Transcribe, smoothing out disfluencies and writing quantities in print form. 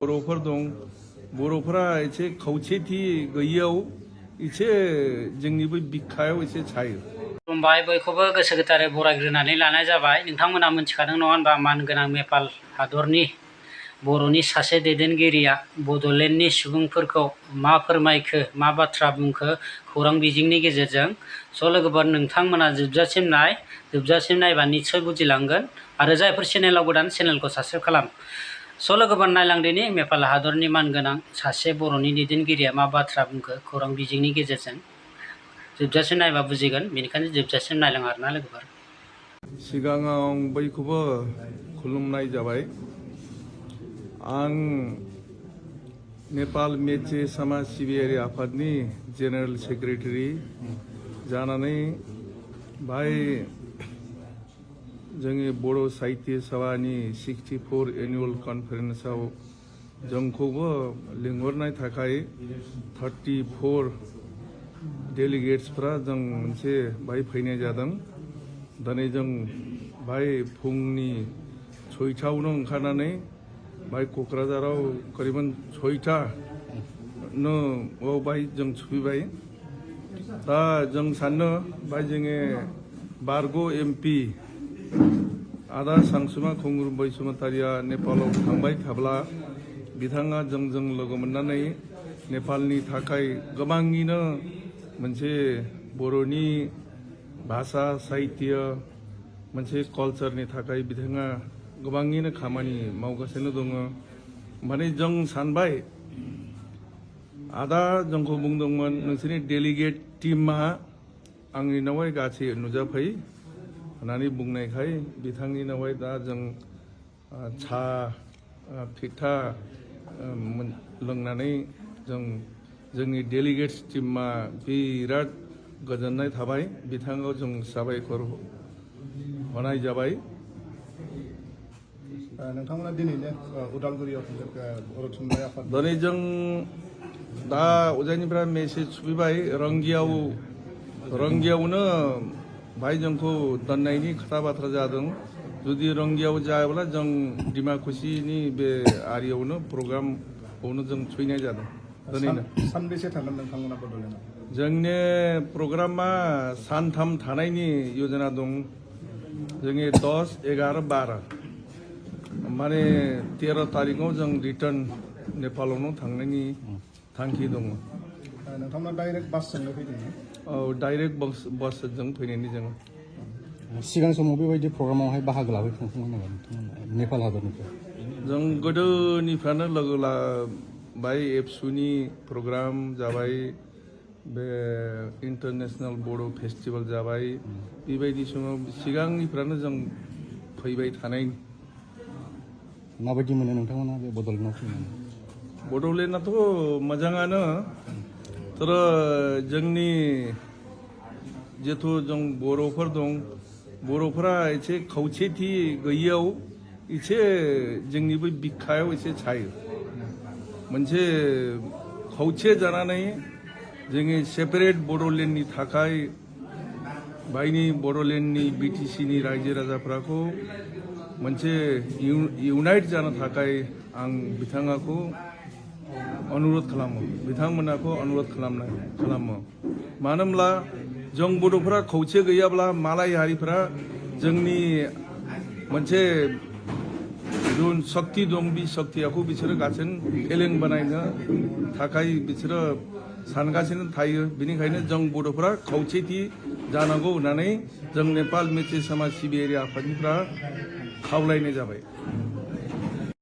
बर'फोर दं बर'फोरा एसे खौसेथि गैयैयाव एसे जोंनि बै बिखायाव एसे सायो। खुलुमबाय, बयखौबो गोसो गोथारै बरायग्रोनानै लानाय जाबाय। नोंथांमोना मिथिखादों नङा होनबा, मानगोनां नेपाल हादरनि बर'नि सासे दैदेनगिरिया बड'लेण्डनि सुबुंफोरखौ मा फोरमायखो, मा बाथ्रा बुंखो खौरां बिजोंनि गेजेरजों। स' लोगोफोर, नोंथांमोना जोबजासिम नायबा निस्सय बुजिलांगोन। आरो जायफोर चेनेलाव गोदान, चेनेलखौ साबस्क्राइब खालाम। स' लोगोफोर, नायलांदिनि नेपाल हादरनि मानगोनां सासे बर'नि दैदेनगिरिया मा बाथ्रा बुंखो खौरां बिजोंनि गेजेरजों। जोबजासिम नायबा बुजिगोन, बेनिखायनो जोबजासिम नायलां आरोना लोगोफोर। सिगाङाव बयखौबो खुलुमनाय जाबाय। आं नेपाल मेचे समाज सिबियारि आफादनि जेनेरेल सेक्रेटारि जानानै बाय जोंनि बर' साहित्य सभानि 64 एनुअल कनफारेन्सआव जोंखौबो लिंहरनाय थाखाय 34 डेलिगेट्सफ्रा जों मोनसे बाय फैनाय जादों। दिनै जों बाय फुंनि 6टायावनो ओंखारनानै बाय क'क्राझाराव करिबन 6टानो बाय जों सफैबाय। दा जों सानो बाय जोङो बारग' MP आदा सानसुमा खुंगुर बैसुमतारिया नेपालाव थांबाय थाब्ला बिथाङा जोंजों लोगो मोननानै नेपालनि थाखाय गोबाङैनो मोनसे बर'नि भाषा साहित्य मोनसे कालचारनि थाखाय बिथाङा गोबाङैनो खामानि मावगासिनो दङ। माने जों सानबाय, आदा जोंखौ बुंदोंमोन नोंसोरनि डेलिगेट टीमा आंनि नावहाय गासै नुजाफै होननानै बुंनायखाय बिथांनि नावहाय दा जों सा फिथा लोंनानै जोंनि डेलिगेट्स टीमा बिराद गोजोननाय थाबाय। बिथाङाव जों साबायखर होनाय जाबाय। नोंथांमोना दिनैनो उदालगुरियाव बर' थुनलाइ आफाद दिनै जों दा उजानिफ्राय मेसेज सफैबाय रंगियावनो भाई जोंखौ दोननायनि खोथा बाथ्रा जादों। जुदि रंगियाव जायाब्ला जों डिमाकुसिनि बे आरियावनो प्रग्रामावनो जों फैनाय जादों। दिनैनो सानबेसे थागोन नोंथांमोना बड'लेण्डआव? जोंनि प्रग्रामा सानथाम थानायनि योजना दं। जोंनि 10, 11, 12 माने 13 तारिखआव जों रिटार्न नेपालावनो थांनायनि थांखि दङ। नोंथांमोना डाइरेक्ट बासजोंनो फैदों? औ, डाइरेक्ट बासजों फैनायनि जों। सिगां समाव बेबायदि प्रग्रामावहाय बाहागो लाफैखांबाय नामा नोंथांमोना नेपाल हादरनिफ्राय? जों गोदोनिफ्रायनो लोगो लाबाय। एबसुनि प्रग्राम जाबाय, बे इन्टारनेशनेल बर' फेस्टिभेल जाबाय। बेबायदि समाव सिगांनिफ्रायनो जों फैबाय थानाय। माबायदि मोनो नोंथांमोना बे बड'लेण्डआव फैनानै? बड'लेण्डआथ' मोजाङानो, तर जोंनि जिथु जों बर'फोर दं बर'फोरा एसे खौसेथि गैयैयाव एसे जोंनि बै बिखायाव एसे सायो। मोनसे खौसे जानानै जोंनि सेपारेट बड'लेण्डनि थाखाय बायनि बड'लेण्डनि BTCनि रायजो राजाफोरखौ मोनसे इउनाइट जानो थाखाय आं बिथांखौ अनुरोध खालामो, बिथांमोनखौ अनुरोध खालामो। मानो होनब्ला जों बर'फोरा खौसे गैयाब्ला मालाय हारिफोरा जोंनि मोनसे जुन शक्ति दं, बे शक्तिखौ बिसोरो गासिनो फेलें बानायनो थाखाय बिसोरो सानगासिनो थायो। बेनिखायनो जों बर'फोरा खौसेथि जानांगौ होननानै जों नेपाल मेचे समाज सिबियारि आफादनिफ्राय खावलायनाय जाबाय।